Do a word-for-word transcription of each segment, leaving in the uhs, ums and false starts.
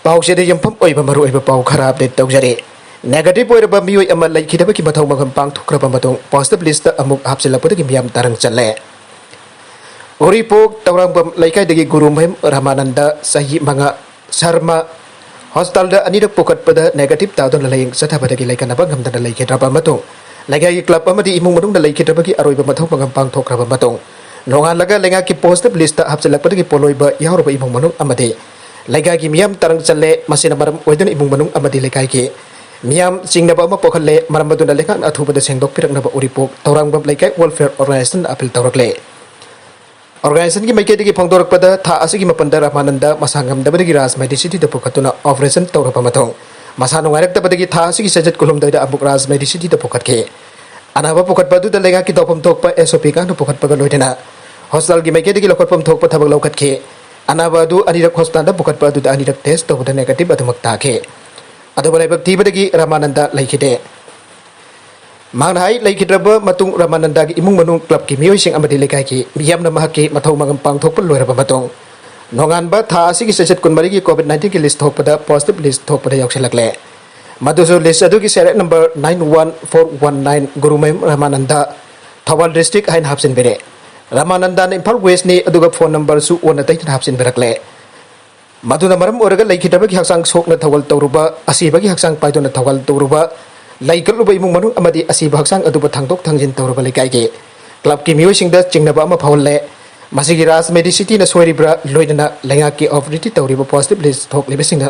ꯄꯥꯎꯁꯤꯗ ꯌꯨꯝꯐꯝ ꯑꯣꯏꯕ ꯃꯔꯨꯑꯣꯏꯕ ꯄꯥꯎ ꯈꯔ ꯑꯞꯗꯦꯠ ꯇꯧꯖꯔꯤ꯫ ꯅꯦꯒꯦꯇꯤꯚ ꯑꯣꯏꯔꯕ ꯃꯤꯑꯣꯏ ꯑꯃ ꯂꯩꯈꯤꯗꯕꯒꯤ ꯃꯊꯧ ꯃꯉꯝ ꯄꯥꯡꯊꯣꯛꯈ꯭ꯔꯕ ꯃꯇꯨꯡ ꯄꯣꯖꯤꯇꯤꯚ ꯂꯤꯁꯇ ꯑꯃꯨꯛ ꯍꯥꯞꯆꯤꯜꯂꯛꯄꯗꯒꯤ ꯃꯤꯌꯥꯝ ꯇꯔꯪ ꯆꯠꯂꯦ꯫ ꯎꯔꯤꯄꯣꯛ ꯇꯧꯔꯥꯡꯕꯝ ꯂꯩꯀꯥꯏꯗꯒꯤ ꯒꯨꯔꯨꯃꯌꯨꯝ ꯔꯥꯃꯥꯅꯟꯗ, ꯆꯍꯤ ꯃꯉꯥ, ꯁꯔꯃ ꯍꯣꯁꯄꯤꯇꯥꯜꯗ ꯑꯅꯤꯔꯛ ꯄꯨꯈꯠꯄꯗ ꯅꯦꯒꯦꯇꯤꯚ ꯇꯥꯗꯨꯅ ꯂꯥꯌꯦꯡ ꯆꯠꯊꯕꯗꯒꯤ ꯂꯩꯈꯠꯅꯕ ꯉꯝꯗꯅ ꯂꯩꯈꯤꯗ꯭ꯔꯕ ꯃꯇꯨꯡ, ꯂꯩꯀꯥꯏꯒꯤ ꯀ꯭ꯂꯕ ꯑꯃꯗꯤ ꯏꯃꯨꯡ ꯃꯅꯨꯡꯅ ꯂꯩꯈꯤꯗ꯭ꯔꯕꯒꯤ ꯑꯔꯣꯏꯕ ꯃꯊꯧ ꯃꯉꯝ ꯄꯥꯡꯊꯣꯛꯈ꯭ꯔꯕ ꯃꯇꯨꯡ, ꯅꯣꯡꯉꯥꯜꯂꯒ ꯂꯩꯉꯥꯛꯀꯤ ꯄꯣꯖꯤꯇꯤꯚ ꯂꯤꯁꯇ ꯍꯥꯞꯆꯤꯜꯂꯛꯄꯗꯒꯤ ꯄꯣꯠꯂꯣꯏꯕ ꯌꯥꯎꯔꯕ ꯏꯃꯨꯡ ꯃꯅꯨꯡ ꯑꯃꯗꯤ ꯂꯩꯀꯥꯏꯒꯤ ꯃꯤꯌꯥꯝ ꯇꯔꯪ ꯆꯠꯂꯦ꯫ ꯃꯁꯤꯅ ꯃꯔꯝ ꯑꯣꯏꯗꯨꯅ ꯏꯃꯨꯡ ꯃꯅꯨꯡ ꯑꯃꯗꯤ ꯂꯩꯀꯥꯏꯒꯤ ꯃꯤꯌꯥꯝ ꯆꯤꯡꯅꯕ ꯑꯃ ꯄꯣꯛꯍꯜꯂꯦ꯫ ꯃꯔꯝ ꯑꯗꯨꯅ ꯂꯩꯉꯥꯛꯅ ꯑꯊꯨꯕꯗ ꯁꯦꯡꯗꯣꯛꯄꯤꯔꯛꯅꯕ ꯎꯔꯤꯄꯣꯛ ꯇꯧꯔꯥꯡꯕꯝ ꯂꯩꯀꯥꯏ ꯋꯦꯜꯐꯤꯌꯔ ꯑꯣꯔꯒꯅꯥꯏꯖꯦꯁꯟꯅ ꯑꯄꯤꯜ ꯇꯧꯔꯛꯂꯦ꯫ ꯑꯣꯔꯒꯅꯥꯏꯖꯦꯁꯟꯒꯤ ꯃꯥꯏꯀꯩꯗꯒꯤ ꯐꯣꯡꯗꯣꯔꯛꯄꯗ, ꯊꯥ ꯑꯁꯤꯒꯤ ꯃꯥꯄꯟꯗ ꯔꯥꯃꯥꯅꯟꯗ ꯃꯁꯥ ꯉꯝꯗꯕꯗꯒꯤ ꯔꯥꯖ ꯃꯦꯗꯤꯁꯤꯇꯤꯗ ꯄꯨꯈꯠꯇꯨꯅ ꯑꯣꯄꯔꯦꯁꯟ ꯇꯧꯔꯕ ꯃꯇꯨꯡ, ꯃꯁꯥ ꯅꯨꯡꯉꯥꯏꯔꯛꯇꯕꯗꯒꯤ ꯊꯥ ꯑꯁꯤꯒꯤ ꯆꯩꯆꯠ ꯀꯨꯟꯍꯨꯝꯗꯣꯏꯗ ꯑꯃꯨꯛ ꯔꯥꯖ ꯃꯦꯗꯤꯁꯤꯇꯤꯗ ꯄꯨꯈꯠꯈꯤ꯫ ꯑꯅꯥꯕ ꯄꯨꯈꯠꯄ ꯑꯗꯨꯗ ꯂꯩꯉꯥꯛꯀꯤ ꯇꯧꯐꯝ ꯊꯣꯛꯄ ꯑꯦꯁ ꯑꯣ ꯄꯤ ꯉꯥꯛꯅ ꯄꯨꯈꯠꯄꯒ ꯂꯣꯏꯅꯅ ꯍꯣꯁꯄꯤꯇꯥꯜꯒꯤ ꯃꯥꯏꯀꯩꯗꯒꯤ ꯂꯧꯈꯠꯐꯝ ꯊꯣꯛꯄ ꯊꯕꯛ ꯂꯧꯈꯠꯈꯤ꯫ ꯑꯅꯥꯕ ꯑꯗꯨ ꯑꯅꯤꯔꯛ ꯍꯣꯁꯄꯤꯇꯥꯜꯗ ꯄꯨꯈꯠꯄ ꯑꯗꯨꯗ ꯑꯅꯤꯔꯛ ꯇꯦꯁ ꯇꯧꯕꯗ ꯅꯦꯒꯦꯇꯤꯚ ꯑꯗꯨꯃꯛ ꯇꯥꯈꯤ꯫ ꯑꯗꯨꯕꯨ ꯂꯥꯏꯕꯛ ꯊꯤꯕꯗꯒꯤ ꯔꯥꯃꯥꯅꯟꯗ ꯂꯩꯈꯤꯗꯦ꯫ ꯃꯍꯥꯛꯅ ꯍꯥꯏ, ꯂꯩꯈꯤꯗ꯭ꯔꯕ ꯃꯇꯨꯡ ꯔꯥꯃꯥꯅꯟꯗꯒꯤ ꯏꯃꯨꯡ ꯃꯅꯨꯡ, ꯀ꯭ꯂꯕꯀꯤ ꯃꯤꯑꯣꯏꯁꯤꯡ ꯑꯃꯗꯤ ꯂꯩꯀꯥꯏꯒꯤ ꯃꯤꯌꯥꯝꯅ ꯃꯍꯥꯛꯀꯤ ꯃꯊꯧ ꯃꯉꯝ ꯄꯥꯡꯊꯣꯛꯄ ꯂꯣꯏꯔꯕ ꯃꯇꯨꯡ, ꯅꯣꯡꯉꯥꯟꯕ ꯊꯥ ꯑꯁꯤꯒꯤ ꯆꯩꯆꯠ ꯀꯨꯟꯃꯔꯤꯒꯤ ꯀꯣꯚꯤꯗ ꯅꯥꯏꯟꯇꯤꯟꯒꯤ ꯂꯤꯁ ꯊꯣꯛꯄꯗ ꯄꯣꯖꯤꯇꯤꯚ ꯂꯤꯁ ꯊꯣꯛꯄꯗ ꯌꯥꯎꯁꯤꯜꯂꯛꯂꯦ꯫ ꯃꯗꯨꯁꯨ ꯂꯤꯁ ꯑꯗꯨꯒꯤ serial number nine one four one nine, Gurumayum Ramananda, Thoubal district ꯍꯥꯏꯅ ꯍꯥꯞꯆꯤꯟꯕꯤꯔꯦ꯫ ꯔꯥꯃꯥꯅꯟꯗꯅ ꯏꯝꯐꯥꯜ ꯋꯦꯁꯅꯤ, ꯑꯗꯨꯒ ꯐꯣꯟ ꯅꯝꯕꯔꯁꯨ ꯑꯣꯟꯅ ꯇꯩꯅꯅ ꯍꯥꯞꯆꯤꯟꯕꯤꯔꯛꯂꯦ꯫ ꯃꯗꯨꯅ ꯃꯔꯝ ꯑꯣꯏꯔꯒ ꯂꯩꯈꯤꯗ꯭ꯔꯕꯒꯤ ꯍꯛꯆꯥꯡ ꯁꯣꯛꯅ ꯊꯧꯒꯜ ꯇꯧꯔꯨꯕ, ꯑꯁꯤꯕꯒꯤ ꯍꯛꯆꯥꯡ ꯄꯥꯏꯗꯨꯅ ꯊꯧꯒꯜ ꯇꯧꯔꯨꯕ, ꯂꯩ ꯀꯠꯂꯨꯕ ꯏꯃꯨꯡ ꯃꯅꯨꯡ ꯑꯃꯗꯤ ꯑꯁꯤꯕ ꯍꯛꯆꯥꯡ ꯑꯗꯨꯕꯨ ꯊꯥꯡꯗꯣꯛ ꯊꯥꯡꯖꯤꯟ ꯇꯧꯔꯕ ꯂꯩꯀꯥꯏꯒꯤ ꯀ꯭ꯂꯕꯀꯤ ꯃꯤꯑꯣꯏꯁꯤꯡꯗ ꯆꯤꯡꯅꯕ ꯑꯃ ꯐꯥꯎꯍꯜꯂꯦ꯫ ꯃꯁꯤꯒꯤ ꯔꯥꯖ ꯃꯦꯗꯤꯁꯤꯇꯤꯅ ꯁꯣꯏꯔꯤꯕ꯭ꯔꯥ, ꯂꯣꯏꯅꯅ ꯂꯩꯉꯥꯛꯀꯤ ꯑꯣꯊꯣꯔꯤꯇꯤ ꯇꯧꯔꯤꯕ ꯄꯣꯖꯤꯇꯤꯚ ꯂꯤꯁ ꯊꯣꯛꯂꯤꯕꯁꯤꯡꯅ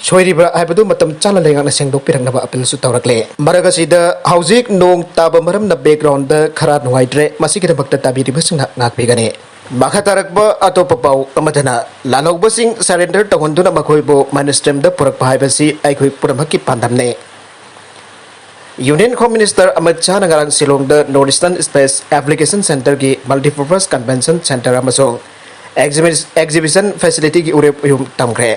ꯁꯣꯏꯔꯤꯕ꯭ꯔꯥ ꯍꯥꯏꯕꯗꯨ ꯃꯇꯝ ꯆꯥꯅ ꯂꯩꯉꯥꯛꯅ ꯁꯦꯡꯗꯣꯛꯄꯤꯔꯛꯅꯕ ꯑꯄꯤꯜꯁꯨ ꯇꯧꯔꯛꯂꯦ꯫ ꯃꯔꯛ ꯑꯁꯤꯗ ꯍꯧꯖꯤꯛ ꯅꯣꯡ ꯇꯥꯕ ꯃꯔꯝꯅ ꯕꯦꯛꯒ꯭ꯔꯥꯎꯟꯗ ꯈꯔ ꯅꯨꯡꯉꯥꯏꯇ꯭ꯔꯦ, ꯃꯁꯤꯒꯤꯗꯃꯛꯇ ꯇꯥꯕꯤꯔꯤꯕꯁꯤꯡꯅ ꯉꯥꯛꯄꯤꯒꯅꯤ꯫ ꯃꯈꯥ ꯇꯥꯔꯛꯄ ꯑꯇꯣꯞꯄ ꯄꯥꯎ ꯑꯃꯗꯅ, ꯂꯥꯜꯍꯧꯕꯁꯤꯡ ꯁꯔꯦꯟꯗꯔ ꯇꯧꯍꯟꯗꯨꯅ ꯃꯈꯣꯏꯕꯨ ꯃꯦꯟ ꯁ꯭ꯇ꯭ꯔꯤꯝꯗ ꯄꯨꯔꯛꯄ ꯍꯥꯏꯕꯁꯤ ꯑꯩꯈꯣꯏ ꯄꯨꯝꯅꯃꯛꯀꯤ ꯄꯥꯟꯗꯝꯅꯤ꯫ ꯌꯨꯅꯤꯌꯟ ꯍꯣꯝ ꯃꯤꯅꯤꯁꯇꯔ ꯑꯃꯤꯠ ꯁꯥꯍꯅ ꯉꯔꯥꯡ ꯁꯤꯂꯣꯡꯗ ꯅꯣꯔꯠ ꯏꯁꯇꯔꯟ ꯁ꯭ꯄꯦꯁ ꯑꯦꯄ꯭ꯂꯤꯀꯦꯁꯟ ꯁꯦꯟꯇꯔꯒꯤ ꯃꯜꯇꯤꯄꯔꯄꯁ ꯀꯟꯚꯦꯟꯁꯟ ꯁꯦꯟꯇꯔ ꯑꯃꯁꯨꯡ ꯑꯦꯛꯖꯤꯕꯤ-, ꯑꯦꯛꯖꯤꯕꯤꯁꯟ ꯐꯦꯁꯤꯂꯤꯇꯤꯒꯤ ꯎꯔꯦꯞ ꯎꯌꯨꯝ ꯇꯝꯈ꯭ꯔꯦ꯫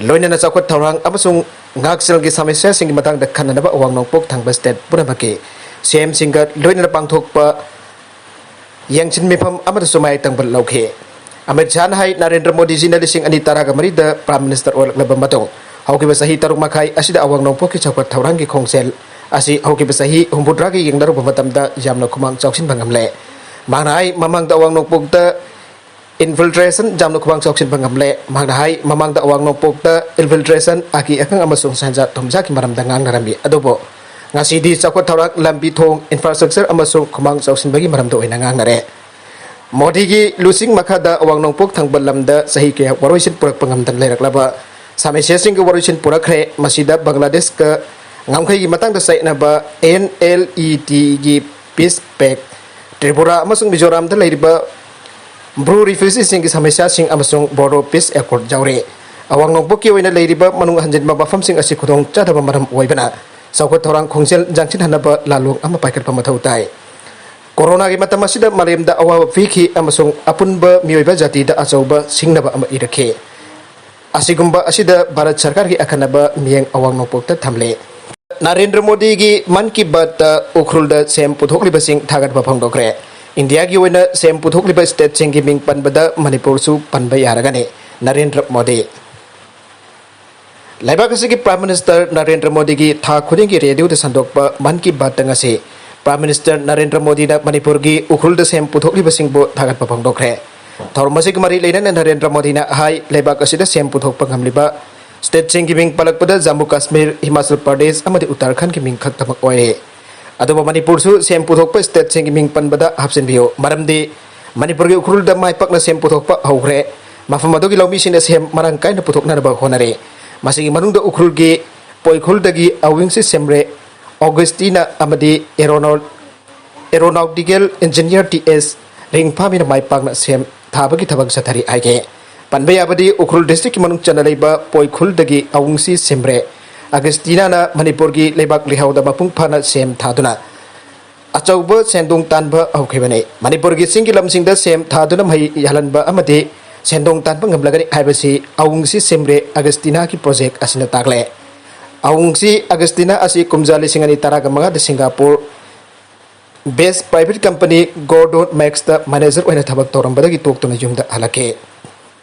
ꯂꯣꯏꯅꯅ ꯆꯥꯎꯈꯠ ꯊꯧꯔꯥꯡ ꯑꯃꯁꯨꯡ ꯉꯥꯛꯁꯦꯜꯒꯤ ꯁꯃꯁ꯭ꯌꯥꯁꯤꯡꯒꯤ ꯃꯇꯥꯡꯗ ꯈꯟꯅꯅꯕ ꯑꯋꯥꯡ ꯅꯣꯡꯄꯣꯛ ꯊꯪꯕ ꯁ꯭ꯇꯦꯠ ꯄꯨꯝꯅꯃꯛꯀꯤ ꯁꯤ ꯑꯦꯝꯁꯤꯡꯒ ꯂꯣꯏꯅꯅ ꯄꯥꯡꯊꯣꯛꯄ ꯌꯦꯡꯁꯤꯟ ꯃꯤꯐꯝ ꯑꯃꯗꯁꯨ ꯃꯥꯏ ꯇꯪꯕ ꯂꯧꯈꯤ꯫ ꯑꯃꯤꯠ ꯁꯥꯍꯅ ꯍꯥꯏ, ꯅꯔꯦꯟꯗ꯭ꯔ ꯃꯣꯗꯤꯖꯤꯅ ꯂꯤꯁꯤꯡ ꯑꯅꯤ ꯇꯔꯥꯒ ꯃꯔꯤꯗ Prime Minister ꯑꯣꯏꯔꯛꯂꯕ ꯃꯇꯨꯡ ꯍꯧꯈꯤꯕ ꯆꯍꯤ ꯇꯔꯨꯛ ꯃꯈꯥꯏ ꯑꯁꯤꯗ ꯑꯋꯥꯡ ꯅꯣꯡꯄꯣꯛꯀꯤ ꯆꯥꯎꯈꯠ ꯊꯧꯔꯥꯡꯒꯤ ꯈꯣꯡꯖꯦꯜ ꯑꯁꯤ ꯍꯧꯈꯤꯕ ꯆꯍꯤ ꯍꯨꯝꯐꯨꯇꯔꯥꯒ ꯌꯦꯡꯅꯔꯨꯕ ꯃꯇꯝꯗ ꯌꯥꯝꯅ ꯈꯨꯃꯥꯡ ꯆꯥꯎꯁꯤꯟꯕ ꯉꯝꯂꯦ꯫ ꯃꯍꯥꯛꯅ ꯍꯥꯏ, ꯃꯃꯥꯡꯗ ꯑꯋꯥꯡ ꯅꯣꯡꯄꯣꯛꯇ infiltration ꯌꯥꯝꯅ ꯈꯨꯃꯥꯡ ꯆꯥꯎꯁꯤꯟꯕ ꯉꯝꯂꯦ꯫ ꯃꯍꯥꯛꯅ ꯍꯥꯏ, ꯃꯃꯥꯡꯗ ꯑꯋꯥꯡ ꯅꯣꯡꯄꯣꯛꯇ infiltration, ꯑꯀꯤ ꯑꯈꯪ ꯑꯃꯁꯨꯡ ꯁꯦꯟꯖꯥ ꯊꯨꯝꯖꯥꯒꯤ ꯃꯔꯝꯗ ꯉꯥꯡꯅꯔꯝꯃꯤ, ꯑꯗꯨꯕꯨ ꯉꯁꯤꯗꯤ ꯆꯥꯎꯈꯠ ꯊꯧꯔꯥꯡ, ꯂꯝꯕꯤ ꯊꯣꯡ, infrastructure ꯑꯃꯁꯨꯡ ꯈꯨꯃꯥꯡ ꯆꯥꯎꯁꯤꯟꯕꯒꯤ ꯃꯔꯝꯗ ꯑꯣꯏꯅ ꯉꯥꯡꯅꯔꯦ꯫ ꯃꯣꯗꯤꯒꯤ ꯂꯨꯆꯤꯡ ꯃꯈꯥꯗ ꯑꯋꯥꯡ ꯅꯣꯡꯄꯣꯛ ꯊꯪꯕ ꯂꯝꯗ ꯆꯍꯤ ꯀꯌꯥ ꯋꯥꯔꯣꯏꯁꯤꯟ ꯄꯨꯔꯛꯄ ꯉꯝꯗꯅ ꯂꯩꯔꯛꯂꯕ ꯁꯃꯁ꯭ꯌꯥꯁꯤꯡꯒꯤ ꯋꯥꯔꯣꯏꯁꯤꯟ ꯄꯨꯔꯛꯈ꯭ꯔꯦ꯫ ꯃꯁꯤꯗ ꯕꯪꯒ꯭ꯂꯥꯗꯦꯁꯀ ꯉꯝꯈꯩꯒꯤ ꯃꯇꯥꯡꯗ ꯆꯌꯦꯠꯅꯕ N L E Tꯒꯤ peace pact, Tripura ꯑꯃꯁꯨꯡ ꯃꯤꯖꯣꯔꯥꯝꯗ ꯂꯩꯔꯤꯕ ꯕ꯭ꯔꯨ refugeeꯁꯤꯡꯒꯤ ꯁꯃꯁ꯭ꯌꯥꯁꯤꯡ ꯑꯃꯁꯨꯡ ꯕꯣꯗꯣ peace accord ꯌꯥꯎꯔꯤ꯫ ꯑꯋꯥꯡ ꯅꯣꯡꯄꯣꯛꯀꯤ ꯑꯣꯏꯅ ꯂꯩꯔꯤꯕ ꯃꯅꯨꯡ ꯍꯟꯖꯤꯟꯕ ꯃꯐꯝꯁꯤꯡ ꯑꯁꯤ ꯈꯨꯗꯣꯡ ꯆꯥꯗꯕ ꯃꯔꯝ ꯑꯣꯏꯕꯅ ꯆꯥꯎꯈꯠ ꯊꯧꯔꯥꯡ ꯈꯣꯡꯖꯦꯜ ꯌꯥꯡꯁꯤꯟꯍꯟꯅꯕ ꯂꯥꯂꯣꯡ ꯑꯃ ꯄꯥꯏꯈꯠꯄ ꯃꯊꯧ ꯇꯥꯏ꯫ ꯀꯣꯔꯣꯅꯥꯒꯤ ꯃꯇꯝ ꯑꯁꯤꯗ ꯃꯥꯂꯦꯝꯗ ꯑꯋꯥꯕ ꯄꯤꯈꯤ ꯑꯃꯁꯨꯡ ꯑꯄꯨꯟꯕ ꯃꯤꯑꯣꯏꯕ ꯖꯥꯇꯤꯗ ꯑꯆꯧꯕ ꯁꯤꯡꯅꯕ ꯑꯃ ꯏꯔꯛꯈꯤ꯫ ꯑꯁꯤꯒꯨꯝꯕ ꯑꯁꯤꯗ ꯚꯥꯔꯠ ꯁꯔꯀꯥꯔꯒꯤ ꯑꯈꯟꯅꯕ ꯃꯤꯠꯌꯦꯡ ꯑꯋꯥꯡ ꯅꯣꯡꯄꯣꯛꯇ ꯊꯝꯂꯦ꯫ ꯅꯔꯦꯟꯗ꯭ꯔ ꯃꯣꯗꯤꯒꯤ ꯃꯟ ꯀꯤ ꯕꯥꯠꯇ ꯎꯈ꯭ꯔꯨꯜꯗ ꯁꯦꯝ ꯄꯨꯊꯣꯛꯂꯤꯕꯁꯤꯡ ꯊꯥꯒꯠꯄ ꯐꯣꯡꯗꯣꯛꯈ꯭ꯔꯦ꯫ ꯏꯟꯗꯤꯌꯥꯒꯤ ꯑꯣꯏꯅ ꯁꯦꯝ ꯄꯨꯊꯣꯛꯂꯤꯕ stateꯁꯤꯡꯒꯤ ꯃꯤꯡ ꯄꯟꯕꯗ ꯃꯅꯤꯄꯨꯔꯁꯨ ꯄꯟꯕ ꯌꯥꯔꯒꯅꯤ꯫ ꯅꯔꯦꯟꯗ꯭ꯔ ꯃꯣꯗꯤ꯫ ꯂꯩꯕꯥꯛ ꯑꯁꯤꯒꯤ Prime Minister ꯅꯔꯦꯟꯗ꯭ꯔ ꯃꯣꯗꯤꯒꯤ ꯊꯥ ꯈꯨꯗꯤꯡꯒꯤ ꯔꯦꯗꯤꯑꯣꯗ ꯁꯟꯗꯣꯛꯄ ꯃꯟ ꯀꯤ ꯕꯥꯠꯇ ꯉꯁꯤ Prime Minister ꯅꯔꯦꯟꯗ꯭ꯔ ꯃꯣꯗꯤꯅ ꯃꯅꯤꯄꯨꯔꯒꯤ ꯎꯈ꯭ꯔꯨꯜꯗ ꯁꯦꯝ ꯄꯨꯊꯣꯛꯂꯤꯕꯁꯤꯡꯕꯨ ꯊꯥꯒꯠꯄ ꯐꯣꯡꯗꯣꯛꯈ꯭ꯔꯦ꯫ ꯊꯧꯔꯝ ꯑꯁꯤꯒ ꯃꯔꯤ ꯂꯩꯅꯅ ꯅꯔꯦꯟꯗ꯭ꯔ ꯃꯣꯗꯤꯅ ꯍꯥꯏ, ꯂꯩꯕꯥꯛ ꯑꯁꯤꯗ ꯁꯦꯝ ꯄꯨꯊꯣꯛꯄ ꯉꯝꯂꯤꯕ stateꯁꯤꯡꯒꯤ ꯃꯤꯡ ꯄꯜꯂꯛꯄꯗ ꯖꯝꯃꯨ ꯀꯥꯁꯃꯤꯔ, ꯍꯤꯃꯥꯆꯜ ꯄ꯭ꯔꯗꯦꯁ ꯑꯃꯗꯤ ꯎꯠꯇꯔꯈꯟꯗꯒꯤ ꯃꯤꯡ ꯈꯛꯇꯃꯛ ꯑꯣꯏꯔꯦ꯫ ꯑꯗꯨꯕꯨ ꯃꯅꯤꯄꯨꯔꯁꯨ ꯁꯦꯝ ꯄꯨꯊꯣꯛꯄ stateꯁꯤꯡꯒꯤ ꯃꯤꯡ ꯄꯟꯕꯗ ꯍꯥꯞꯆꯤꯟꯕꯤꯌꯨ, ꯃꯔꯝꯗꯤ ꯃꯅꯤꯄꯨꯔꯒꯤ ꯎꯈ꯭ꯔꯨꯜꯗ ꯃꯥꯏ ꯄꯥꯛꯅ ꯁꯦꯝ ꯄꯨꯊꯣꯛꯄ ꯍꯧꯈ꯭ꯔꯦ꯫ ꯃꯐꯝ ꯑꯗꯨꯒꯤ ꯂꯧꯃꯤꯁꯤꯡꯅ ꯁꯦꯝ ꯃꯔꯥꯡ ꯀꯥꯏꯅ ꯄꯨꯊꯣꯛꯅꯅꯕ ꯍꯣꯠꯅꯔꯦ꯫ ꯃꯁꯤꯒꯤ ꯃꯅꯨꯡꯗ ꯎꯈ꯭ꯔꯨꯜꯒꯤ ꯄꯣꯏꯈꯨꯜꯗꯒꯤ ꯑꯋꯤꯡꯁꯤ ꯁꯦꯝꯔꯦ ꯑꯣꯒꯁꯇꯤꯅꯥ ꯑꯃꯗꯤ aeronaut-, aeronautical engineer T S ꯔꯤꯡꯐꯥꯃꯤꯅ ꯃꯥꯏ ꯄꯥꯛꯅ ꯁꯦꯝ ꯊꯥꯕꯒꯤ ꯊꯕꯛ ꯆꯠꯊꯔꯤ ꯍꯥꯏꯈꯤ꯫ ꯄꯟꯕ ꯌꯥꯕꯗꯤ ꯎꯈ꯭ꯔꯨꯜ districtꯀꯤ ꯃꯅꯨꯡ ꯆꯟꯅ ꯂꯩꯕ ꯄꯣꯏꯈꯨꯜꯗꯒꯤ ꯑꯋꯨꯡꯁꯤ ꯁꯦꯝꯔꯦ ꯑꯒꯁꯇꯤꯅꯥꯅ ꯃꯅꯤꯄꯨꯔꯒꯤ ꯂꯩꯕꯥꯛ ꯂꯩꯍꯥꯎꯗ ꯃꯄꯨꯡ ꯐꯥꯅ ꯁꯦꯝ ꯊꯥꯗꯨꯅ ꯑꯆꯧꯕ ꯁꯦꯟꯗꯣꯡ ꯇꯥꯟꯕ ꯍꯧꯈꯤꯕꯅꯤ꯫ ꯃꯅꯤꯄꯨꯔꯒꯤ ꯆꯤꯡꯒꯤ ꯂꯝꯁꯤꯡꯗ ꯁꯦꯝ ꯊꯥꯗꯨꯅ ꯃꯍꯩ ꯌꯥꯜꯍꯟꯕ ꯑꯃꯗꯤ ꯁꯦꯟꯗꯣꯡ ꯇꯥꯟꯕ ꯉꯝꯂꯒꯅꯤ ꯍꯥꯏꯕꯁꯤ ꯑꯋꯨꯡꯁꯤ ꯁꯦꯝꯔꯦ ꯑꯒꯁꯇꯤꯅꯥꯒꯤ project ꯑꯁꯤꯅ ꯇꯥꯛꯂꯦ꯫ ꯑꯋꯨꯡꯁꯤ ꯑꯒꯁꯇꯤꯅꯥ ꯑꯁꯤ ꯀꯨꯝꯖꯥ ꯂꯤꯁꯤꯡ ꯑꯅꯤ ꯇꯔꯥꯒ ꯃꯉꯥꯗ Singapore Best Private Company Gordon Max ꯇ manager ꯑꯣꯏꯅ ꯊꯕꯛ ꯇꯧꯔꯝꯕꯗꯒꯤ ꯇꯣꯛꯇꯨꯅ ꯌꯨꯝꯗ ꯍꯜꯂꯛꯈꯤ꯫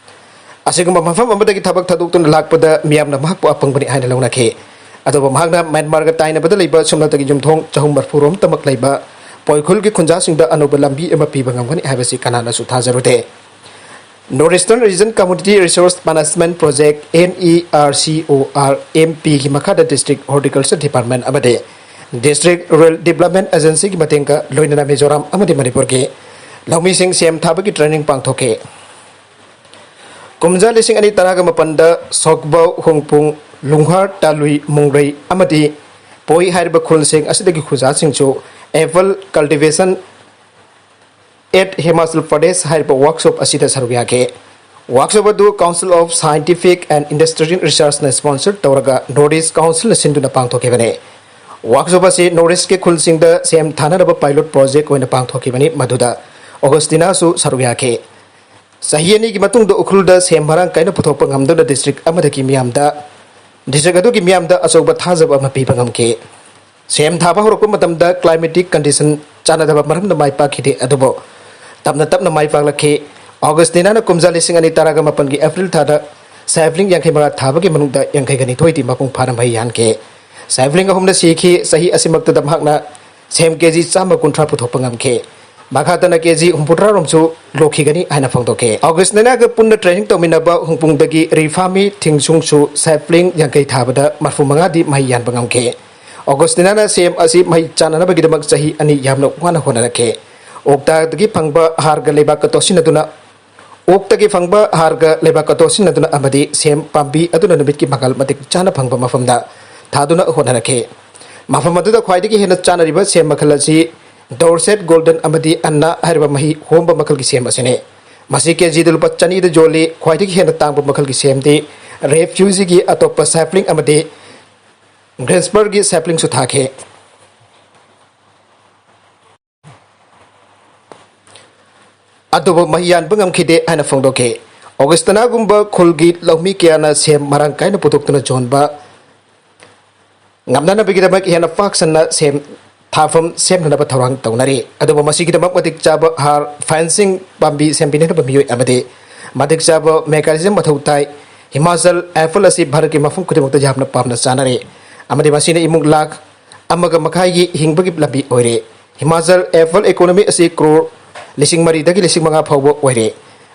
ꯑꯁꯤꯒꯨꯝꯕ ꯃꯐꯝ ꯑꯃꯗꯒꯤ ꯊꯕꯛ ꯊꯥꯗꯣꯛꯇꯨꯅ ꯂꯥꯛꯄꯗ ꯃꯤꯌꯥꯝꯅ ꯃꯍꯥꯛꯄꯨ ꯑꯄꯪꯕꯅꯤ ꯍꯥꯏꯅ ꯂꯧꯅꯈꯤ꯫ ꯑꯗꯨꯕꯨ ꯃꯍꯥꯛꯅ ꯃ꯭ꯌꯥꯟꯃꯥꯔꯒ ꯇꯥꯏꯅꯕꯗ ꯂꯩꯕ ꯁꯨꯞꯅꯇꯒꯤ ꯌꯨꯝꯊꯣꯡ ꯆꯍꯨꯝ ꯃꯔꯤꯐꯨ ꯔꯣꯝꯇꯃꯛ ꯂꯩꯕ ꯄꯣꯏꯈꯨꯜꯒꯤ ꯈꯨꯟꯖꯥꯁꯤꯡꯗ ꯑꯅꯧꯕ ꯂꯝꯕꯤ ꯑꯃ ꯄꯤꯕ ꯉꯝꯒꯅꯤ ꯍꯥꯏꯕꯁꯤ ꯀꯅꯥꯅꯁꯨ ꯊꯥꯖꯔꯨꯗꯦ꯫ North Eastern Region Community Resource Management Project, N E R C O R M P ꯒꯤ ꯃꯈꯥꯗ District Horticulture Department ꯑꯃꯗꯤ District Rural Development Agency ꯒꯤ ꯃꯇꯦꯡꯒ ꯂꯣꯏꯅꯅ ꯃꯤꯖꯣꯔꯥꯝ ꯑꯃꯗꯤ ꯃꯅꯤꯄꯨꯔꯒꯤ ꯂꯧꯃꯤꯁꯤꯡ ꯁꯦꯝ ꯊꯥꯕꯒꯤ training ꯄꯥꯡꯊꯣꯛꯈꯤ꯫ ꯀꯨꯝꯖꯥ ꯂꯤꯁꯤꯡ ꯑꯅꯤ ꯇꯔꯥꯒ ꯃꯥꯄꯟꯗ ꯁꯣꯛꯕꯧ, ꯍꯨꯡꯄꯨꯡ, ꯂꯨꯡꯍꯥꯔ, ꯇꯥꯂꯨꯏ, ꯃꯨꯡꯔꯩ ꯑꯃꯗꯤ ꯄꯣꯏ ꯍꯥꯏꯔꯤꯕ ꯈꯨꯜꯁꯤꯡ ꯑꯁꯤꯗꯒꯤ ꯈꯨꯖꯥꯁꯤꯡꯁꯨ Apple Cultivation at Himachal Pradesh ꯍꯥꯏꯔꯤꯕ workshop ꯑꯁꯤꯗ ꯁꯔꯨꯛ ꯌꯥꯈꯤ꯫ Workshop ꯑꯗꯨ Council of Scientific and Industrial Research ꯅ sponsor ꯇꯧꯔꯒ North East Council ꯅ ꯁꯤꯟꯗꯨꯅ ꯄꯥꯡꯊꯣꯛꯈꯤꯕꯅꯤ꯫ Workshop ꯑꯁꯤ North East ꯀꯤ ꯈꯨꯜꯁꯤꯡꯗ ꯁꯦꯝ ꯊꯥꯅꯅꯕ pilot project ꯑꯣꯏꯅ ꯄꯥꯡꯊꯣꯛꯈꯤꯕꯅꯤ, ꯃꯗꯨꯗ ꯑꯣꯒꯁꯇꯤꯅꯥꯁꯨ ꯁꯔꯨꯛ ꯌꯥꯈꯤ꯫ ꯆꯍꯤ ꯑꯅꯤꯒꯤ ꯃꯇꯨꯡꯗ ꯎꯈ꯭ꯔꯨꯜꯗ ꯁꯦꯝ ꯃꯔꯥꯡ ꯀꯥꯏꯅ ꯄꯨꯊꯣꯛꯄ ꯉꯝꯗꯨꯅ district ꯑꯃꯗꯒꯤ ꯃꯤꯌꯥꯝꯗ, district ꯑꯗꯨꯒꯤ ꯃꯤꯌꯥꯝꯗ ꯑꯆꯧꯕ ꯊꯥꯖꯕ ꯑꯃ ꯄꯤꯕ ꯉꯝꯈꯤ꯫ ꯁꯦꯝ ꯊꯥꯕ ꯍꯧꯔꯛꯄ ꯃꯇꯝꯗ climatic condition ꯆꯥꯟꯅꯗꯕ ꯃꯔꯝꯅ ꯃꯥꯏ ꯄꯥꯛꯈꯤꯗꯦ, ꯑꯗꯨꯕꯨ ꯇꯞꯅ ꯇꯞꯅ ꯃꯥꯏ ꯄꯥꯛꯂꯛꯈꯤ꯫ ꯑꯣꯒꯁꯇꯤꯅꯥꯅ ꯀꯨꯝꯖꯥ ꯂꯤꯁꯤꯡ ꯑꯅꯤ ꯇꯔꯥꯒ ꯃꯥꯄꯟꯒꯤ April ꯊꯥꯗ sapling ꯌꯥꯡꯈꯩ ꯃꯉꯥ ꯊꯥꯕꯒꯤ ꯃꯅꯨꯡꯗ ꯌꯥꯡꯈꯩꯒ ꯅꯤꯊꯣꯏꯗꯤ ꯃꯄꯨꯡ ꯐꯥꯅ ꯃꯍꯩ ꯌꯥꯟꯈꯤ꯫ Sapling ꯑꯍꯨꯝꯅ ꯁꯤꯈꯤ꯫ ꯆꯍꯤ ꯑꯁꯤꯃꯛꯇꯗ ꯃꯍꯥꯛꯅ ꯁꯦꯝ ꯀꯦ ꯖꯤ ꯆꯥꯝꯃ ꯀꯨꯟꯊ꯭ꯔꯥ ꯄꯨꯊꯣꯛꯄ ꯉꯝꯈꯤ꯫ ꯃꯈꯥ ꯇꯥꯅ ꯀꯦ ꯖꯤ ꯍꯨꯝꯐꯨꯇꯔꯥ ꯔꯣꯝꯁꯨ ꯂꯣꯛꯈꯤꯒꯅꯤ ꯍꯥꯏꯅ ꯐꯣꯡꯗꯣꯛꯈꯤ꯫ ꯑꯣꯒꯁꯇꯤꯅꯥꯒ ꯄꯨꯟꯅ training ꯇꯧꯃꯤꯟꯅꯕ ꯍꯨꯡꯄꯨꯡꯗꯒꯤ ꯔꯤꯐꯥꯃꯤ ꯊꯤꯡꯁꯨꯡꯁꯨ sapling ꯌꯥꯡꯈꯩ ꯊꯥꯕꯗ ꯃꯔꯤꯐꯨ ꯃꯉꯥꯗꯤ ꯃꯍꯩ ꯌꯥꯟꯕ ꯉꯝꯈꯤ꯫ ꯑꯣꯒꯁꯇꯤꯅꯥꯅ ꯁꯦꯝ ꯑꯁꯤ ꯃꯍꯩ ꯆꯥꯅꯅꯕꯒꯤꯗꯃꯛ ꯆꯍꯤ ꯑꯅꯤ ꯌꯥꯝꯅ ꯋꯥꯅ ꯍꯣꯠꯅꯔꯛꯈꯤ꯫ ꯑꯣꯛꯇꯥꯗꯒꯤ ꯐꯪꯕ ꯍꯥꯔꯒ ꯂꯩꯕꯥꯛꯀ ꯇꯣꯠꯁꯤꯟꯅꯗꯨꯅ, ꯑꯣꯛꯇꯒꯤ ꯐꯪꯕ ꯍꯥꯔꯒ ꯂꯩꯕꯥꯛꯀ ꯇꯣꯠꯁꯤꯟꯅꯗꯨꯅ ꯑꯃꯗꯤ ꯁꯦꯝ ꯄꯥꯝꯕꯤ ꯑꯗꯨꯅ ꯅꯨꯃꯤꯠꯀꯤ ꯃꯉꯥꯜ ꯃꯇꯤꯛ ꯆꯥꯅ ꯐꯪꯕ ꯃꯐꯝꯗ ꯊꯥꯗꯨꯅ ꯍꯣꯠꯅꯔꯛꯈꯤ꯫ ꯃꯐꯝ ꯑꯗꯨꯗ ꯈ꯭ꯋꯥꯏꯗꯒꯤ ꯍꯦꯟꯅ ꯆꯥꯅꯔꯤꯕ ꯁꯦꯝ ꯃꯈꯜ ꯑꯁꯤ Dorset Golden ꯑꯃꯗꯤ Anna ꯍꯥꯏꯔꯤꯕ ꯃꯍꯤ ꯍꯣꯝꯕ ꯃꯈꯜꯒꯤ ꯁꯦꯝ ꯑꯁꯤꯅꯤ꯫ ꯃꯁꯤ ꯀꯦ ꯖꯤꯗ ꯂꯨꯄꯥ ꯆꯅꯤꯗ ꯌꯣꯜꯂꯤ꯫ ꯈ꯭ꯋꯥꯏꯗꯒꯤ ꯍꯦꯟꯅ ꯇꯥꯡꯕ ꯃꯈꯜꯒꯤ ꯁꯦꯝꯗꯤ Refugeeꯒꯤ ꯑꯇꯣꯞꯄ sapling ꯑꯃꯗꯤ Grangeparkꯒꯤ saplingꯁꯨ ꯊꯥꯈꯤ꯫ ꯑꯗꯨꯕꯨ ꯃꯍꯩ ꯌꯥꯟꯕ ꯉꯝꯈꯤꯗꯦ ꯍꯥꯏꯅ ꯐꯣꯡꯗꯣꯛꯈꯤ꯫ ꯑꯣꯒꯁꯇꯤꯅꯥꯒꯨꯝꯕ ꯈꯨꯜꯒꯤ ꯂꯧꯃꯤ ꯀꯌꯥꯅ ꯁꯦꯝ ꯃꯔꯥꯡ ꯀꯥꯏꯅ ꯄꯨꯊꯣꯛꯇꯨꯅ ꯌꯣꯟꯕ ꯉꯝꯅꯅꯕꯒꯤꯗꯃꯛ ꯍꯦꯟꯅ ꯄꯥꯛ ꯁꯟꯅ ꯁꯦꯝ ꯊꯥꯐꯝ ꯁꯦꯝꯅꯅꯕ ꯊꯧꯔꯥꯡ ꯇꯧꯅꯔꯤ꯫ ꯑꯗꯨꯕꯨ ꯃꯁꯤꯒꯤꯗꯃꯛ ꯃꯇꯤꯛ ꯆꯥꯕ ꯍꯥꯔ, fencing, ꯄꯥꯝꯕꯤ ꯁꯦꯝꯕꯤꯅꯅꯕ ꯃꯤꯑꯣꯏ ꯑꯃꯗꯤ ꯃꯇꯤꯛ ꯆꯥꯕ mechanism ꯃꯊꯧ ꯇꯥꯏ꯫ ꯍꯤꯃꯥꯆꯜ apple ꯑꯁꯤ ꯚꯥꯔꯠꯀꯤ ꯃꯐꯝ ꯈꯨꯗꯤꯡꯃꯛꯇ ꯌꯥꯝꯅ ꯄꯥꯝꯅ ꯆꯥꯅꯔꯤ, ꯑꯃꯗꯤ ꯃꯁꯤꯅ ꯏꯃꯨꯡ ꯂꯥꯈ ꯑꯃꯒ ꯃꯈꯥꯏꯒꯤ ꯍꯤꯡꯕꯒꯤ ꯂꯝꯕꯤ ꯑꯣꯏꯔꯦ꯫ ꯍꯤꯃꯥꯆꯜ apple economy ꯑꯁꯤ ꯀ꯭ꯔꯣꯔ ꯂꯤꯁꯤꯡ ꯃꯔꯤꯗꯒꯤ ꯂꯤꯁꯤꯡ ꯃꯉꯥ ꯐꯥꯎꯕ ꯑꯣꯏꯔꯦ꯫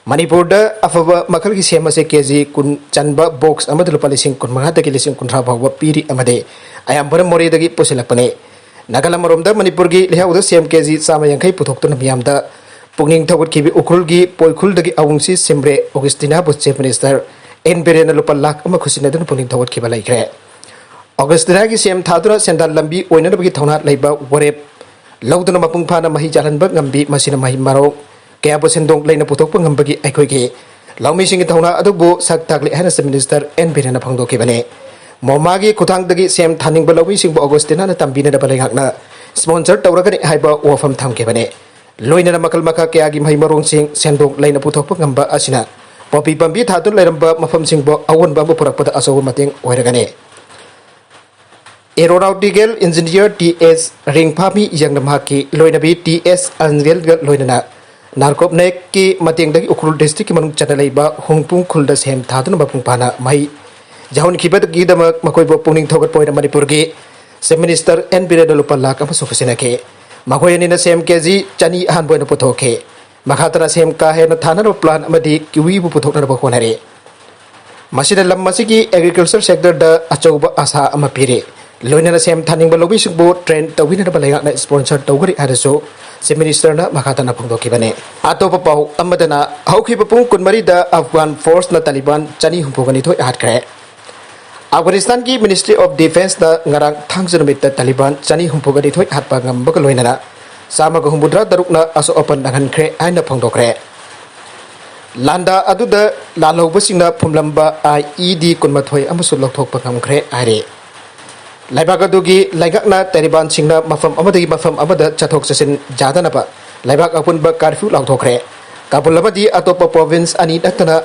ꯃꯅꯤꯄꯨꯔꯗ ꯑꯐꯕ ꯃꯈꯜꯒꯤ ꯁꯦꯝ ꯑꯁꯤ ꯀꯦꯖꯤ ꯀꯨꯟ ꯆꯟꯕ box ꯑꯃꯗ ꯂꯨꯄꯥ ꯂꯤꯁꯤꯡ ꯀꯨꯟꯃꯉꯥꯗꯒꯤ ꯂꯤꯁꯤꯡ ꯀꯨꯟꯊ꯭ꯔꯥ ꯐꯥꯎꯕ ꯄꯤꯔꯤ ꯑꯃꯗꯤ ꯑꯌꯥꯝꯕꯅ ꯃꯣꯔꯦꯗꯒꯤ ꯄꯨꯁꯤꯜꯂꯛꯄꯅꯤ꯫ ꯅꯥꯒꯥꯂꯝ ꯑꯃꯔꯣꯝꯗ ꯃꯅꯤꯄꯨꯔꯒꯤ ꯂꯩꯍꯥꯎꯗ ꯁꯦꯝ ꯀꯦꯖꯤ ꯆꯥꯝꯃ ꯌꯥꯡꯈꯩ ꯄꯨꯊꯣꯛꯇꯨꯅ ꯃꯤꯌꯥꯝꯗ ꯄꯨꯛꯅꯤꯡ ꯊꯧꯒꯠꯈꯤꯕ ꯎꯈ꯭ꯔꯨꯜꯒꯤ ꯄꯣꯏꯈꯨꯜꯗꯒꯤ ꯑꯋꯨꯡꯁꯤ ꯁꯤꯝꯔꯦ ꯑꯣꯒꯁꯇꯤꯅꯥꯕꯨ Chief Minister ꯑꯦꯟ ꯕꯤꯔꯦꯟꯅ ꯂꯨꯄꯥ ꯂꯥꯈ ꯑꯃ ꯈꯨꯠꯁꯤꯟꯅꯗꯨꯅ ꯄꯨꯛꯅꯤꯡ ꯊꯧꯒꯠꯈꯤꯕ ꯂꯩꯈ꯭ꯔꯦ꯫ ꯑꯣꯒꯁꯇꯤꯅꯥꯒꯤ ꯁꯦꯝ ꯊꯥꯗꯨꯅ ꯁꯦꯟꯗꯥꯟ ꯂꯝꯕꯤ ꯑꯣꯏꯅꯅꯕꯒꯤ ꯊꯧꯅꯥ ꯂꯩꯕ ꯋꯥꯔꯦꯞ ꯂꯧꯗꯨꯅ ꯃꯄꯨꯡ ꯐꯥꯅ ꯃꯍꯩ ꯌꯥꯜꯍꯟꯕ ꯉꯝꯕꯤ, ꯃꯁꯤꯅ ꯃꯍꯩ ꯃꯔꯣꯡ ꯀꯌꯥꯕꯨ ꯁꯦꯟꯗꯣꯡ ꯂꯩꯅ ꯄꯨꯊꯣꯛꯄ ꯉꯝꯕꯒꯤ ꯑꯩꯈꯣꯏꯒꯤ ꯂꯧꯃꯤꯁꯤꯡꯒꯤ ꯊꯧꯅꯥ ꯑꯗꯨꯕꯨ ꯁꯛ ꯇꯥꯛꯂꯤ ꯍꯥꯏꯅ Chief Minister ꯑꯦꯟ ꯕꯤꯔꯦꯟꯅ ꯐꯣꯡꯗꯣꯛꯈꯤꯕꯅꯤ꯫ ꯃꯣꯃꯥꯒꯤ ꯈꯨꯠꯊꯥꯡꯗꯒꯤ ꯁꯦꯝ ꯊꯥꯅꯤꯡꯕ ꯂꯧꯃꯤꯁꯤꯡꯕꯨ ꯑꯣꯒꯁꯇꯤꯅꯥꯅ ꯇꯝꯕꯤꯅꯅꯕ ꯂꯩꯉꯥꯛꯅ sponsor ꯇꯧꯔꯒꯅꯤ ꯍꯥꯏꯕ ꯋꯥꯐꯝ ꯊꯝꯈꯤꯕꯅꯤ꯫ ꯂꯣꯏꯅꯅ ꯃꯈꯜ ꯃꯈꯥ ꯀꯌꯥꯒꯤ ꯃꯍꯩ ꯃꯔꯣꯡꯁꯤꯡ ꯁꯦꯟꯗꯣꯡ ꯂꯩꯅ ꯄꯨꯊꯣꯛꯄ ꯉꯝꯕ ꯑꯁꯤꯅ ꯄꯣꯄꯤ ꯄꯥꯝꯕꯤ ꯊꯥꯗꯨꯅ ꯂꯩꯔꯝꯕ ꯃꯐꯝꯁꯤꯡꯕꯨ ꯑꯑꯣꯟꯕ ꯑꯃ ꯄꯨꯔꯛꯄꯗ ꯑꯆꯧꯕ ꯃꯇꯦꯡ ꯑꯣꯏꯔꯒꯅꯤ꯫ Aeronautical Engineer ꯇꯤ ꯑꯦꯁ ꯔꯤꯡꯐꯥꯃꯤ ꯌꯪꯅ ꯃꯍꯥꯛꯀꯤ ꯂꯣꯏꯅꯕꯤ ꯇꯤ ꯑꯦꯁ ꯑꯟꯖꯦꯜꯒ ꯂꯣꯏꯅꯅ ꯅꯥꯔꯀꯣꯞꯅꯦꯛꯀꯤ ꯃꯇꯦꯡꯗꯒꯤ ꯎꯈ꯭ꯔꯨꯜ district ꯀꯤ ꯃꯅꯨꯡ ꯆꯟꯅ ꯂꯩꯕ ꯍꯨꯡꯄꯨꯡ ꯈꯨꯜꯗ ꯁꯦꯝ ꯊꯥꯗꯨꯅ ꯃꯄꯨꯡ ꯐꯥꯅ ꯃꯍꯩ ꯌꯥꯎꯍꯟꯈꯤꯕꯒꯤꯗꯃꯛ ꯃꯈꯣꯏꯕꯨ ꯄꯨꯛꯅꯤꯡ ꯊꯧꯒꯠꯄ ꯑꯣꯏꯅ ꯃꯅꯤꯄꯨꯔꯒꯤ Chief Minister ꯑꯦꯟ ꯕꯤꯔꯦꯟꯅ ꯂꯨꯄꯥ ꯂꯥꯈ ꯑꯃꯁꯨ ꯈꯨꯠꯁꯤꯟꯅꯈꯤ꯫ ꯃꯈꯣꯏ ꯑꯅꯤꯅ ꯁꯦꯝ ꯀꯦꯖꯤ ꯆꯅꯤ ꯑꯍꯥꯟꯕ ꯑꯣꯏꯅ ꯄꯨꯊꯣꯛꯈꯤ꯫ ꯃꯈꯥ ꯇꯥꯅ ꯁꯦꯝ ꯀꯥ ꯍꯦꯟꯅ ꯊꯥꯅꯅꯕ plan ꯑꯃꯗꯤ ꯀꯤꯋꯤꯕꯨ ꯄꯨꯊꯣꯛꯅꯅꯕ ꯍꯣꯠꯅꯔꯤ꯫ ꯃꯁꯤꯅ ꯂꯝ ꯑꯁꯤꯒꯤ agriculture sector ꯗ ꯑꯆꯧꯕ ꯑꯥꯁꯥ ꯑꯃ ꯄꯤꯔꯤ꯫ ꯂꯣꯏꯅꯅ ꯁꯦꯝ ꯊꯥꯅꯤꯡꯕ ꯂꯧꯃꯤꯁꯤꯡꯕꯨ train ꯇꯧꯕꯤꯅꯅꯕ ꯂꯩꯉꯥꯛꯅ sponsor ꯇꯧꯒꯅꯤ ꯍꯥꯏꯅꯁꯨ Chief Minister ꯅ ꯃꯈꯥ ꯇꯥꯅ ꯐꯣꯡꯗꯣꯛꯈꯤꯕꯅꯤ꯫ ꯑꯇꯣꯞꯄ ꯄꯥꯎ ꯑꯃꯗꯅ, ꯍꯧꯈꯤꯕ ꯄꯨꯡ ꯀꯨꯟꯃꯔꯤꯗ Afghan force ꯅ Taliban ꯆꯅꯤ ꯍꯨꯝꯐꯨꯒ ꯅꯤꯊꯣꯏ ꯍꯥꯠꯈ꯭ꯔꯦ꯫ ꯑꯐꯒꯥꯅꯤꯁꯇꯥꯟꯒꯤ Ministry of Defence ꯅ ꯉꯔꯥꯡ ꯊꯥꯡꯖ ꯅꯨꯃꯤꯠꯇ Taliban ꯆꯅꯤ ꯍꯨꯝꯐꯨꯒ ꯅꯤꯊꯣꯏ ꯍꯥꯠꯄ ꯉꯝꯕꯒ ꯂꯣꯏꯅꯅ ꯆꯥꯝꯃꯒ ꯍꯨꯝꯐꯨꯇꯔꯥ ꯇꯔꯨꯛꯅ ꯑꯁꯣꯛ ꯑꯄꯟ ꯅꯪꯍꯟꯈ꯭ꯔꯦ ꯍꯥꯏꯅ ꯐꯣꯡꯗꯣꯛꯈ꯭ꯔꯦ꯫ ꯂꯥꯟꯗꯥ ꯑꯗꯨꯗ ꯂꯥꯜꯍꯧꯕꯁꯤꯡꯅ ꯐꯨꯝꯂꯝꯕ ꯑꯥꯏ ꯏ ꯗꯤ ꯀꯨꯟꯃꯥꯊꯣꯏ ꯑꯃꯁꯨ ꯂꯧꯊꯣꯛꯄ ꯉꯝꯈ꯭ꯔꯦ ꯍꯥꯏꯔꯤ꯫ ꯂꯩꯕꯥꯛ ꯑꯗꯨꯒꯤ ꯂꯩꯉꯥꯛꯅ ꯇꯦꯔꯤꯕꯥꯟꯁꯤꯡꯅ ꯃꯐꯝ ꯑꯃꯗꯒꯤ ꯃꯐꯝ ꯑꯃꯗ ꯆꯠꯊꯣꯛ ꯆꯠꯁꯤꯟ ꯌꯥꯗꯅꯕ ꯂꯩꯕꯥꯛ ꯑꯄꯨꯟꯕ curfew ꯂꯥꯎꯊꯣꯛꯈ꯭ꯔꯦ꯫ ꯀꯥꯕꯨꯜ ꯑꯃꯗꯤ ꯑꯇꯣꯞꯄ province ꯑꯅꯤ ꯅꯠꯇꯅ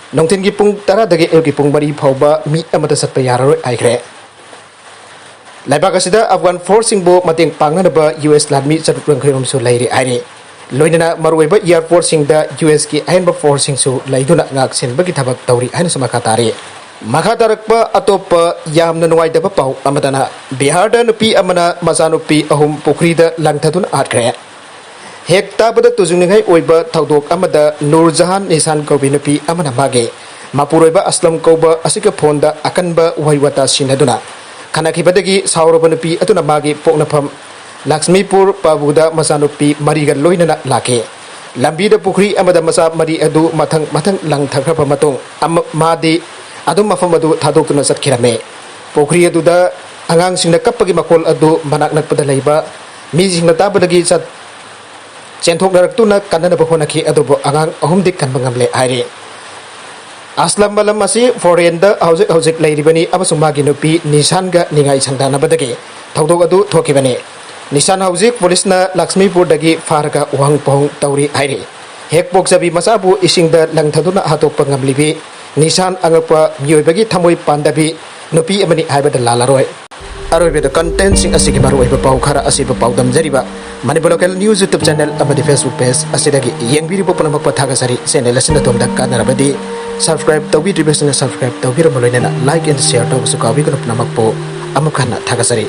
ꯅꯨꯡꯊꯤꯜꯒꯤ ꯄꯨꯡ ꯇꯔꯥꯗꯒꯤ ꯑꯌꯨꯛꯀꯤ ꯄꯨꯡ ꯃꯔꯤ ꯐꯥꯎꯕ ꯃꯤ ꯑꯃꯠꯇ ꯆꯠꯄ ꯌꯥꯔꯔꯣꯏ ꯍꯥꯏꯈ꯭ꯔꯦ꯫ ꯂꯩꯕꯥꯛ ꯑꯁꯤꯗ ꯑꯐꯒꯥꯟ ꯐꯣꯔꯁꯁꯤꯡꯕꯨ ꯃꯇꯦꯡ ꯄꯥꯡꯅꯅꯕ ꯌꯨ ꯑꯦꯁ ꯂꯥꯟꯃꯤ ꯆꯥꯇ꯭ꯔꯨꯛ ꯌꯥꯡꯈꯩ ꯔꯣꯝꯁꯨ ꯂꯩꯔꯤ ꯍꯥꯏꯔꯤ꯫ ꯂꯣꯏꯅꯅ ꯃꯔꯨꯑꯣꯏꯕ ꯏꯌꯥꯔ ꯐꯣꯔꯁꯁꯤꯡꯗ ꯌꯨ ꯑꯦꯁꯀꯤ ꯑꯍꯦꯟꯕ ꯐꯣꯔꯁꯁꯤꯡꯁꯨ ꯂꯩꯗꯨꯅ ꯉꯥꯛ ꯁꯦꯟꯕꯒꯤ ꯊꯕꯛ ꯇꯧꯔꯤ ꯍꯥꯏꯅꯁꯨ ꯃꯈꯥ ꯇꯥꯔꯤ꯫ ꯃꯈꯥ ꯇꯥꯔꯛꯄ ꯑꯇꯣꯞꯄ ꯌꯥꯝꯅ ꯅꯨꯡꯉꯥꯏꯇꯕ ꯄꯥꯎ ꯑꯃꯗꯅ, ꯕꯤꯍꯥꯔꯗ ꯅꯨꯄꯤ ꯑꯃꯅ ꯃꯆꯥꯅꯨꯄꯤ ꯑꯍꯨꯝ ꯄꯨꯈ꯭ꯔꯤꯗ ꯂꯪꯊꯗꯨꯅ ꯍꯥꯠꯈ꯭ꯔꯦ꯫ ꯍꯦꯛ ꯇꯥꯕꯗ ꯇꯨꯖꯨꯡꯅꯤꯡꯉꯥꯏ ꯑꯣꯏꯕ ꯊꯧꯗꯣꯛ ꯑꯃꯗ ꯅꯨꯔ ꯖꯍꯥꯟ ꯅꯤꯁꯥꯟ ꯀꯧꯕꯤ ꯅꯨꯄꯤ ꯑꯃꯅ ꯃꯥꯒꯤ ꯃꯄꯨꯔꯣꯏꯕ ꯑꯁꯂꯝ ꯀꯧꯕ ꯑꯁꯤꯒ ꯐꯣꯟꯗ ꯑꯀꯟꯕ ꯋꯥꯍꯩ ꯋꯥꯇꯥ ꯁꯤꯟꯅꯗꯨꯅ ꯈꯠꯅꯈꯤꯕꯗꯒꯤ ꯁꯥꯎꯔꯕ ꯅꯨꯄꯤ ꯑꯗꯨꯅ ꯃꯥꯒꯤ ꯄꯣꯛꯅꯐꯝ ꯂꯛꯁꯃꯤꯄꯨꯔ ꯄꯥꯕꯨꯗ ꯃꯆꯥꯅꯨꯄꯤ ꯃꯔꯤꯒ ꯂꯣꯏꯅꯅ ꯂꯥꯛꯈꯤ꯫ ꯂꯝꯕꯤꯗ ꯄꯨꯈ꯭ꯔꯤ ꯑꯃꯗ ꯃꯆꯥ ꯃꯔꯤ ꯑꯗꯨ ꯃꯊꯪ ꯃꯊꯪ ꯂꯪꯊꯈ꯭ꯔꯕ ꯃꯇꯨꯡ ꯑꯃ-, ꯃꯥꯗꯤ ꯑꯗꯨꯝ ꯃꯐꯝ ꯑꯗꯨ ꯊꯥꯗꯣꯛꯇꯨꯅ ꯆꯠꯈꯤꯔꯝꯃꯤ꯫ ꯄꯨꯈ꯭ꯔꯤ ꯑꯗꯨꯗ ꯑꯉꯥꯡꯁꯤꯡꯅ ꯀꯞꯄꯒꯤ ꯃꯈꯣꯜ ꯑꯗꯨ ꯃꯅꯥꯛ ꯅꯛꯄꯗ ꯂꯩꯕ ꯃꯤꯁꯤꯡꯅ ꯇꯥꯕꯗꯒꯤ ꯆꯠ-, ꯆꯦꯟꯊꯣꯛꯅꯔꯛꯇꯨꯅ ꯀꯟꯅꯅꯕ ꯍꯣꯠꯅꯈꯤ, ꯑꯗꯨꯕꯨ ꯑꯉꯥꯡ ꯑꯍꯨꯝꯗꯤ ꯀꯟꯕ ꯉꯝꯂꯦ ꯍꯥꯏꯔꯤ꯫ ꯑꯁꯂꯝ ꯃꯂꯝ ꯑꯁꯤ ꯐꯣꯔꯦꯟꯗ ꯍꯧꯖꯤꯛ ꯍꯧꯖꯤꯛ ꯂꯩꯔꯤꯕꯅꯤ ꯑꯃꯁꯨꯡ ꯃꯥꯒꯤ ꯅꯨꯄꯤ ꯅꯤꯁꯥꯟꯒ ꯅꯤꯡꯉꯥꯏ ꯁꯪꯗꯥꯅꯕꯗꯒꯤ ꯊꯧꯗꯣꯛ ꯑꯗꯨ ꯊꯣꯛꯈꯤꯕꯅꯤ꯫ ꯅꯤꯁꯥꯟ ꯍꯧꯖꯤꯛ ꯄꯨꯂꯤꯁꯅ ꯂꯛꯁꯃꯤꯄꯨꯔꯗꯒꯤ ꯐꯥꯔꯒ ꯋꯥꯍꯪ ꯄꯥꯎꯍꯪ ꯇꯧꯔꯤ ꯍꯥꯏꯔꯤ꯫ ꯍꯦꯛ ꯄꯣꯛꯆꯕꯤ ꯃꯆꯥꯕꯨ ꯏꯁꯤꯡꯗ ꯂꯪꯊꯗꯨꯅ ꯍꯥꯠꯇꯣꯛꯄ ꯉꯝꯂꯤꯕꯤ ꯅꯤꯁꯥꯟ ꯑꯉꯛꯄ ꯃꯤꯑꯣꯏꯕꯒꯤ ꯊꯃꯣꯏ ꯄꯥꯟꯗꯕꯤ ꯅꯨꯄꯤ ꯑꯃꯅꯤ ꯍꯥꯏꯕꯗ ꯂꯥꯜꯂꯔꯣꯏ꯫ ꯑꯔꯣꯏꯕꯗ ꯀꯟꯇꯦꯟꯠꯁꯤꯡ ꯑꯁꯤꯒꯤ ꯃꯔꯨꯑꯣꯏꯕ ꯄꯥꯎ ꯈꯔ ꯑꯁꯤꯕꯨ ꯄꯥꯎꯗꯝꯖꯔꯤꯕ Manipur local news YouTube channel ꯑꯃꯗꯤ ꯐꯦꯁꯕꯨꯛ ꯄꯦꯖ ꯑꯁꯤꯗꯒꯤ ꯌꯦꯡꯕꯤꯔꯤꯕ ꯄꯨꯝꯅꯃꯛꯄꯨ ꯊꯥꯒꯠꯆꯔꯤ꯫ ꯆꯦꯅꯦꯜ ꯑꯁꯤꯅ ꯑꯗꯣꯝꯗ ꯀꯥꯟꯅꯔꯕꯗꯤ ꯁꯕꯁꯀ꯭ꯔꯥꯏꯕ ꯇꯧꯕꯤꯗ꯭ꯔꯤꯕꯁꯤꯡꯅ ꯁꯕꯁꯀ꯭ꯔꯥꯏꯕ ꯇꯧꯕꯤꯔꯝꯕ ꯂꯣꯏꯅꯅ ꯂꯥꯏꯛ ꯑꯦꯟ ꯁꯤꯌꯔ ꯇꯧꯕꯁꯨ ꯀꯥꯎꯕꯤꯒꯅꯨ꯫ ꯄꯨꯝꯅꯃꯛꯄꯨ ꯑꯃꯨꯛ ꯍꯟꯅ ꯊꯥꯒꯠꯆꯔꯤ꯫